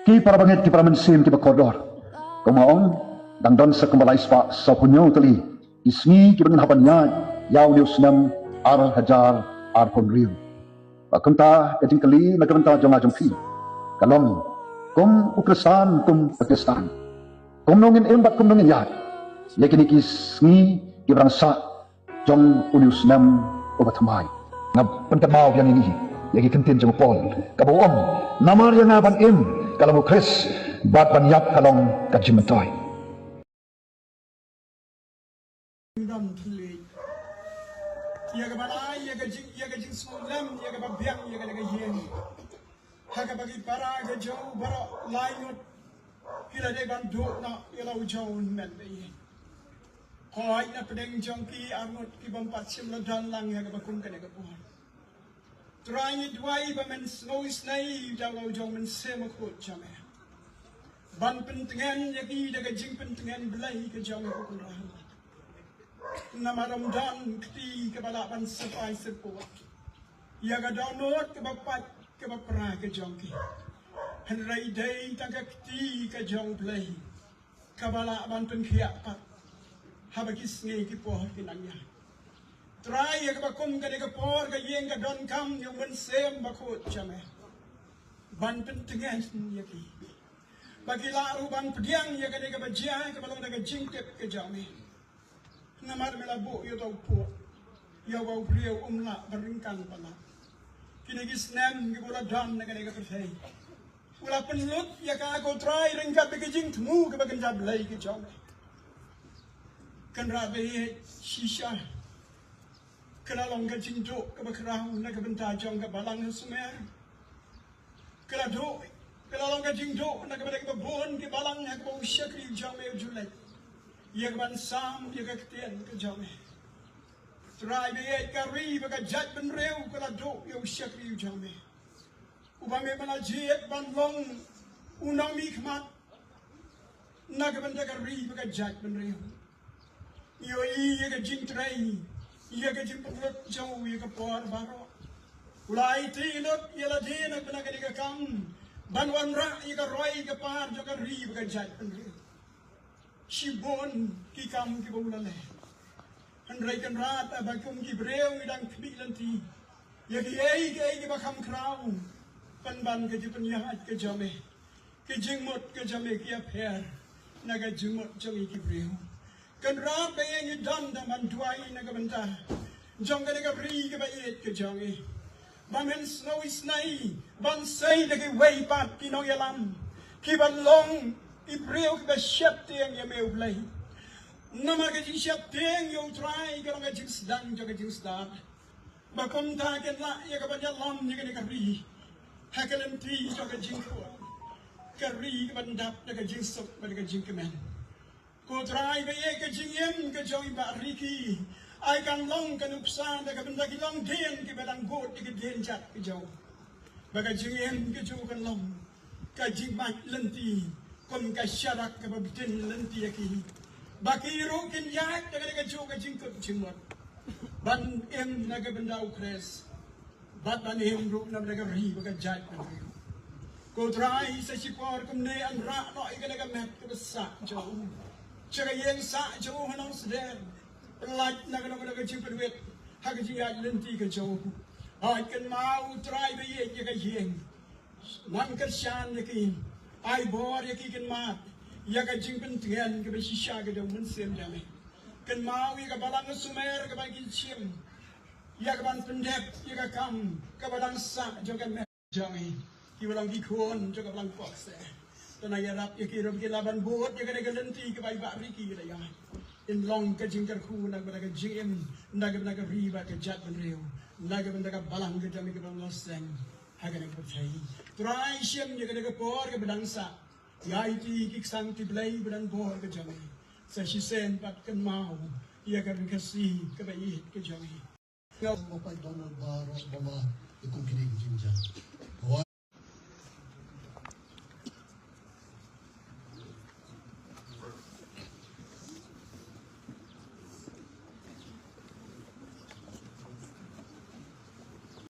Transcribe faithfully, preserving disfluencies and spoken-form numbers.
Ki para bangeit, ki para mynsiem, ki ba kordor. Kumba ong, dang don sa kumba lai spah sawphew hynñiew tylli ki sngi ki ba ngin hap ban ïaid ïa une u snem ar hajar arphew hynriew. Bad kumta ka jingkylli na ka bynta jong nga jong phi ka long, kum u Khristan, kum u Khristan, kumno ngin im bad kumno ngin ïaid ïa kine ki sngi ki ba dang sah jong une u snem uba thymmai. Nga pynkynmaw biang ïa ngi ïa ki kyntien jong u Paul, kaba u ong, namar ïa nga ban im ka long u Khrist, bad ban ïap ka long ka jingmyntoi. Kingdom thylliej. Ïa kaba lai ïa ka jing, ïa ka jingsngewlem, ïa kaba biang ïa ka, ïa ka ïing. Ha kaba ki para ka jong u baroh lai ngut ki la dei ban duh noh ïa la u jong u hynmen ba ïeit. Hooid, na pdeng jong ki ar ngut ki bym pat shym la don lang ha kaba kum kane ka por. Trai, ngi duwai ba men sngew isynei da la u jong u Mynsiem Bakhuid jong me ban pyntngen ïa ki da ka jingpyntngen Blei ka jong me, ko Kynrad. Namar ym don kti kaba lah ban syrpai syrpud ïa ka dohnud kaba pait kaba pra ka jong ki. Hynrei dei tang ka kti ka jong u Blei kaba lah ban pynkhiah pat haba ki sngi ki por ki nang ïaid. Trai, ïa kaba kum kane ka por ka ïing ka donkam ïa u Mynsiem Bakhuid jong me ban pyntngen ïa ki, ba ki lah ruh ban pdiang ïa kane kaba jia kaba long da ka jingtip ka jong me. Namar me la buh ïa uta u pud ïa uba u briew um lah ban ryngkang palat. Kine ki snem kiba u la don na kane ka pyrthei, u la pynlut ïa ka, ko Trai, ryngkat bad ka jingthmu kaba kynja Blei ka jong me. Kynrad ba ïeit, shisha ka la long ka jingduh kaba khraw na ka bynta jong ka balang ha Sumer. Ka la duh, ka la long ka jingduh na ka bynta kiba bun ki balang ha kaba u shakri jong me u ju leit ïa ka ban sam ïa ka ktien ka jong me. Trai ba ïeit, ka ri bad ka jaitbynriew ka la duh ïa u shakri jong me, uba me ba la jied ban long u nongmihkhmat na ka bynta ka ri bad ka jaitbynriew. Ïohi ïa ka jingtrei, ïa ka jingpynlut jong u ïa ka por baroh. U la aiti lut ïa lade na ka bynta kane ka kam ban wanrah ïa ka roi ka par jong ka ri bad ka jaitbynriew. Shibun ki kam kiba u la leh. Hynrei Kynrad, haba kum ki briew ngi dang khmih lynti ïa kiei kiei kiba kham khraw, pynban ka jingpynïaid ka jong me, ka jingmut ka jong me ka ïapher na ka jingmut jong ngi ki briew. Kynrad ba ïeit, ngi don da ban duwai na ka bynta jong kane ka ri kaba ïeit ka jong ngi, ba men sngew isynei ban sei da kiwei pat ki nongïalam kiba long ki briew kiba sheptieng ïa me U Blei. Namar ka jingsheptieng ïa U Trai ka long ka jingsdang jong ka jingsdang, ba kumta kin lah ïa ka ban ïalam ïa kane ka ri ha ka lynti jong ka jingkhuid, ka ri ka ban dap da ka jingsuk bad ka jingkmen. Ko Trai ba ïeit, ka jingim ka jong i Bah Ricky ai kan long ka nuksa na ka bynta ki longdien kiba dang bud ïa ka dienjat ka jong u, ba ka jingim ka jong u kan long ka jingmait lynti kum ka sharak kaba btin lynti ïa ki, ba ki ruh kin ïaid da ka jong ka jingkut jingmut ban im na ka bynta U Khrist bad ban im ruh na ka bynta ka ri bad ka jaitbynriew. Ko Trai, sa shipor kumne, wanrah noh ïa kane ka met kaba sah jong u sha ka ïing sah jong u ha Nongsder. Pynlait na kano kano ka jingpynwit ha ka jingïaid lynti ka jong u. Ai kynmaw Trai ba ïeit ïa ka ïing, nang kyrshan ïa ki, ai bor ïa ki, kynmaw ïa ka jingpyntngen kaba shisha ka jong U Mynsiem jong me. Kynmaw ïa ka balang ka Sumer kaba kin shim ïa ka ban pyndep ïa ka kam kaba dang sah jong ka met jong i, kiba long ki khun jong ka balang Pokse. To nang ïarap ïa ki ruh ba kin lah ban bud ïa kane ka lynti kaba i Bah Ricky i la ïaid, in long ka jingkyrkhu na ka bynta ka jingim, na ka bynta ka ri bad ka jaitbynriew, na ka bynta ka balang ka jong i kaba long seng ha kane ka pyrthei. Trai, shim ïa kane ka por kaba dang sah ïa i, ki ksang ki blei ba don bor ka jong i. Sa shisien pat kynmaw ïa ka ri Khasi kaba ïeit ka jong i. Nga u Bah Donald baroh ba ma ïa kum kine